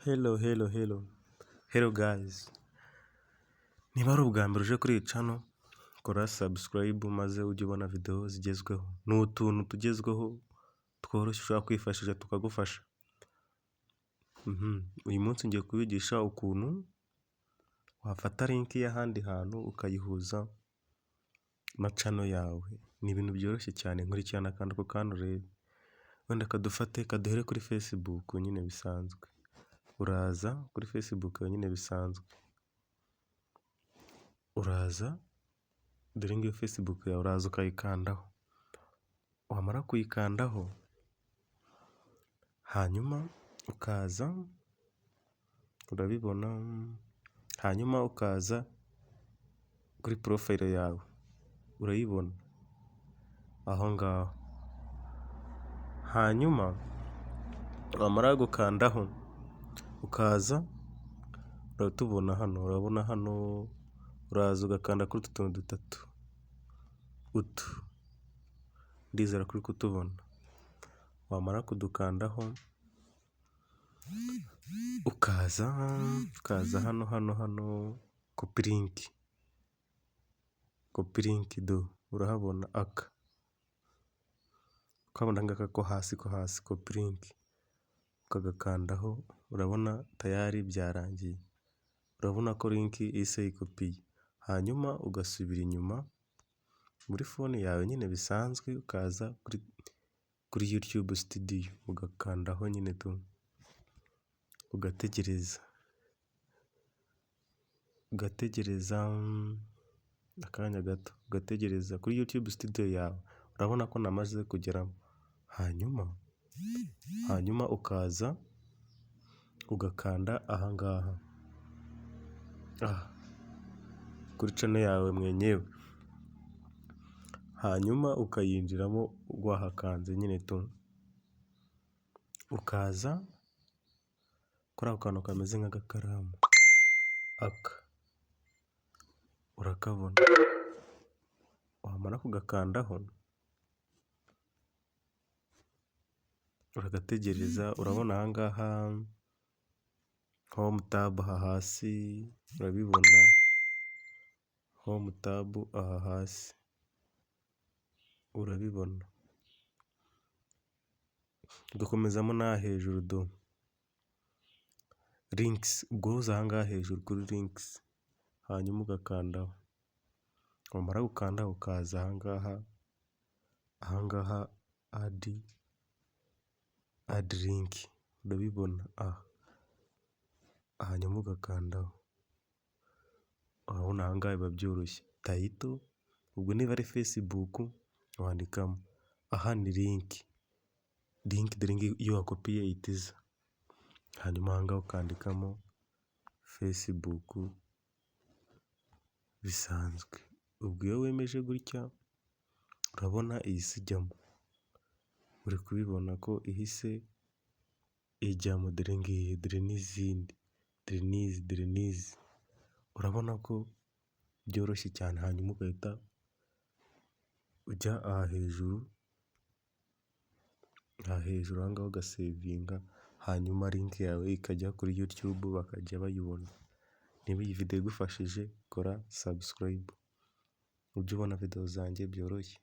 Hello, hello, hello, hello guys! Niba ari ubwa mbere uje kuri iyi channel, kora subscribe maze ujye ubona video zigezweho. Ni utuntu tugezweho tworoshye ushobora kwifashisha tukagufasha. Uyu munsi ngiye kubigisha ukuntu wafata link y'ahandi hantu ukayihuza na channel yawe. Ni ibintu byoroshye cyane, nkurikirana akantu ku kandi urebe. Wenda kadufate kaduhere kuri Facebook nyine bisanzwe. Uraza kuri Facebook yawe nyine bisanzwe. Uraza, dore ngiyo Facebook yawe, uraza ukayikandaho. Wamara kuyikandaho, hanyuma ukaza, urabibona, hanyuma ukaza kuri profile yawe, urayibona aho ngaho. Hanyuma wamara gukandaho, ukaza uratubona hano, urabona hano, uraza ugakanda kuri utu tuntu dutatu, utu, ndizera ko uri kutubona. Wamara kudukandaho, ukaza hano copy link, copy link do urahabona aka, ukabona ngaka ko hasi copy link, ukagakandaho, urabona tayari byarangiye. Urabona ko link ihise yikopiye. Hanyuma ugasubira inyuma muri phone yawe nyine bisanzwe, ukaza kuri YouTube Studio ugakandaho nyine tu, ugategereza, ugategereza akanya gato, ugategereza kuri YouTube Studio yawe, urabona ko namaze kugeramo. Hanyuma ukaza ugakanda aha ngaha, aha kuri channel yawe mwenyewe, hanyuma ukayinjiramo wahakanze nyine tu, ukaza kuri ako kantu kameze nk'agakaramu, aka urakabona, wamara kugakandaho uragategereza, urabona aha ngaha home tab aha hasi urabibona, home tab aha hasi urabibona, ugakomezamo n'aha hejuru do, links, ubwo uza aha ngaha hejuru kuri links, hanyuma ugakandaho, wamara gukandaho ukaza aha ngaha, aha ngaha add link urabibona aha, hanyuma ugakandaho, urabona aha ngaha biba byoroshye, title, ubwo niba ari Facebook wandikamo, aha ni link, link dore ngiyi iyo wakopiye ihita iza, hanyuma aha ngaha ukandikamo Facebook bisanzwe, ubwo iyo wemeje gutya urabona ihise ijyamo, uri kubibona ko ihise ijyamo, dore ngiyi, dore n'izindi, dore n'izi, dore n'izi, urabona ko byoroshye cyane, hanyuma ugahita ujya aha hejuru aha ngaha ugasavinga, hanyuma link yawe ikajya kuri YouTube bakajya bayibona. Niba iyi video igufashije, kora subscribe ujye ubona video zanjye byoroshye.